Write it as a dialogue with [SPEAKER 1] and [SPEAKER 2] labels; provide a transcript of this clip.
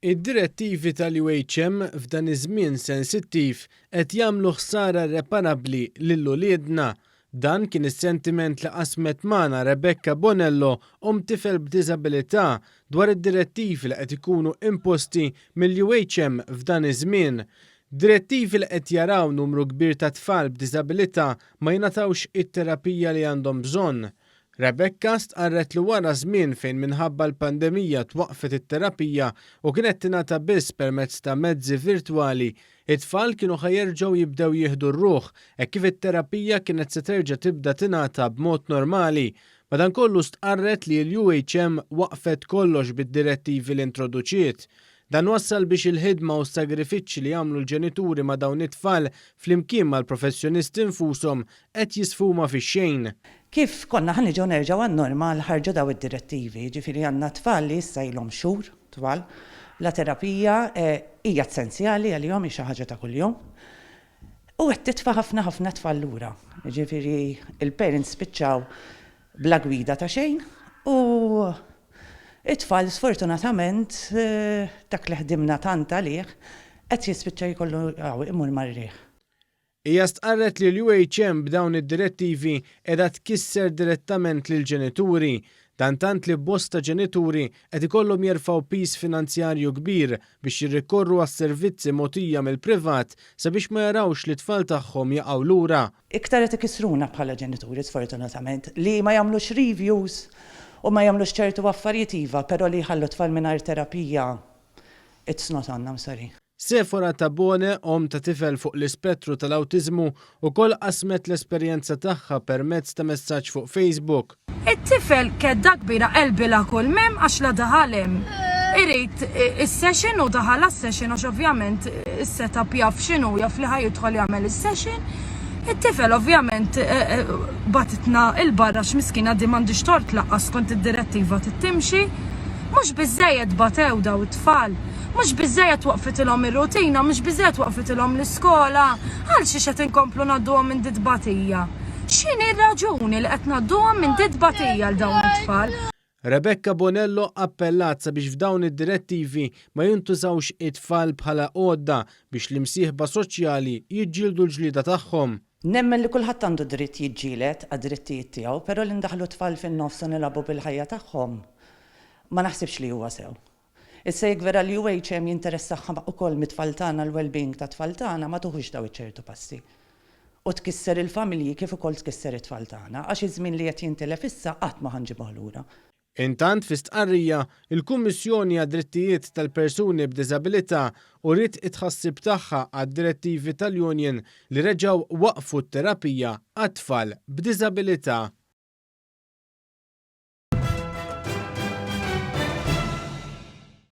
[SPEAKER 1] Id-direttivi tal-UHM f'dan iż-żmien sensittiv qed jagħmlu ħsara irreparabbli lil uliedna. Dan kien is-sentiment li qasmet magħna Rebecca Bonello, omm tifel b'diżabilità, dwar id-direttivi li qed ikunu imposti mill-UHM f'dan iż-żmien. Direttivi li qed jaraw numru kbir ta' tfal b'diżabilità ma jingħatawx it-terapija li għandhom bżonn. Rebecca stqarret li wara żmien fejn minħabba l-pandemija twaqqfet it-terapija u kienet tingħata biss permezz ta' mezzi virtwali, it-tfal kienu ħa jerġgħu jibdew jieħdu r-ruħ hekk kif it-terapija kienet se terġa' tibda tingħata b'mod normali. Madankollu stqarret li l-UHM waqqfet kollox bid-direttivi li introduċiet. Dan wassal biex il-ħidma u s-sagrifiċċji li jagħmlu l-ġenituri ma' dawn it-tfal flimkien mal-professjonisti nfushom qed jisfuma fix-xejn.
[SPEAKER 2] Kif konna ħa niġu nerġgħu għan-normal ħarġu dawn id-direttivi, jiġifieri għandna tfal li issa ilhom xhur twal bla terapija, hija essenzjali għalihom, hi xi ħaġa ta' kuljum. U qed titfa' ħafna ħafna tfal lura. Jiġifieri l-parents spiċċaw bla gwida ta' xejn u t-tfal sfortunatament dak li ħdimna tant għalih qed jispiċċa jkollu imur mar-riħ.
[SPEAKER 1] Hija stqarret li l-UHM b'dawn id-direttivi qiegħda tkisser direttament lill-ġenituri. Dan tant li bosta ġenituri qed ikollhom jerfgħu piż finanzjarju kbir biex jirrikorru għas-servizzi mogħtija mill-privat sabiex ma jarawx lit-tfal tagħhom jaqgħu lura.
[SPEAKER 2] Iktar qed ikissruna bħala ġenituri sfortunatament, li ma jagħmlux reviews u ma jagħmlux ċertu affarijiet iva, però li jħallu t-tfal mingħajr terapija it's not on, I'm sorry.
[SPEAKER 1] Sephora Tabone, omm ta' tifel fuq l-ispettru tal-awtiżmu, ukoll qasmet l-esperjenza tagħha permezz ta' messaġġ fuq Facebook.
[SPEAKER 3] It-tifel kedda kbira qelbilha kull m'hemm għax la daħal hemm irid is-session u daħal għas-session għax ovvjament is-setup jaf x'inhu jaf li ħa jidħol jagħmel is-session. It-tifel ovvjament bagħtitna 'l barra għax miskina di m'għandhiex tort lanqas skont id-direttiva trid timxi. Mhux biżżejjed batew daw it-tfal. Mhux biżżejjed waqqfitilhom ir-rutina, mhux biżżejjed waqqfitilhom l-iskola. Għal xiex qed inkomplu ngħadduhom minn di tbatija? X'inhi r-raġuni li qed ngħadduhom minn di tbatija 'l dawn it-tfal?
[SPEAKER 1] Rebecca Bonello appellat sabiex f'dawn id-direttivi ma jintużawx it-tfal bħala għodda biex l-imsieħba soċjali jiġġieldu l-ġlieda tagħhom.
[SPEAKER 2] Nemmen li kulħadd għandu dritt jiġġieled għad-drittijiet tiegħu, però li ndaħħlu t-tfal fin-nofs u nilagħbu bil-ħajja tagħhom ma naħsibx li huwa sew. Issa jekk vera l-UHM jinteressahha ukoll mit-tfal tagħna l-well-being tat-tfal tagħna ma tuħux dawn iċ-ċertu passi. U tkisser il-familji kif ukoll tkisser it-tfal tagħna għax iż-żmien li qed jintilef issa qatt ma ħa nġibuh lura.
[SPEAKER 1] Intant, fi stqarrija, il-Kummissjoni għad-Drittijiet tal-Persuni b'Diżabilità uriet it-tħassib tagħha għad-direttivi tal-union li reġgħu waqqfu t-terapija għat-tfal b'diżabilità.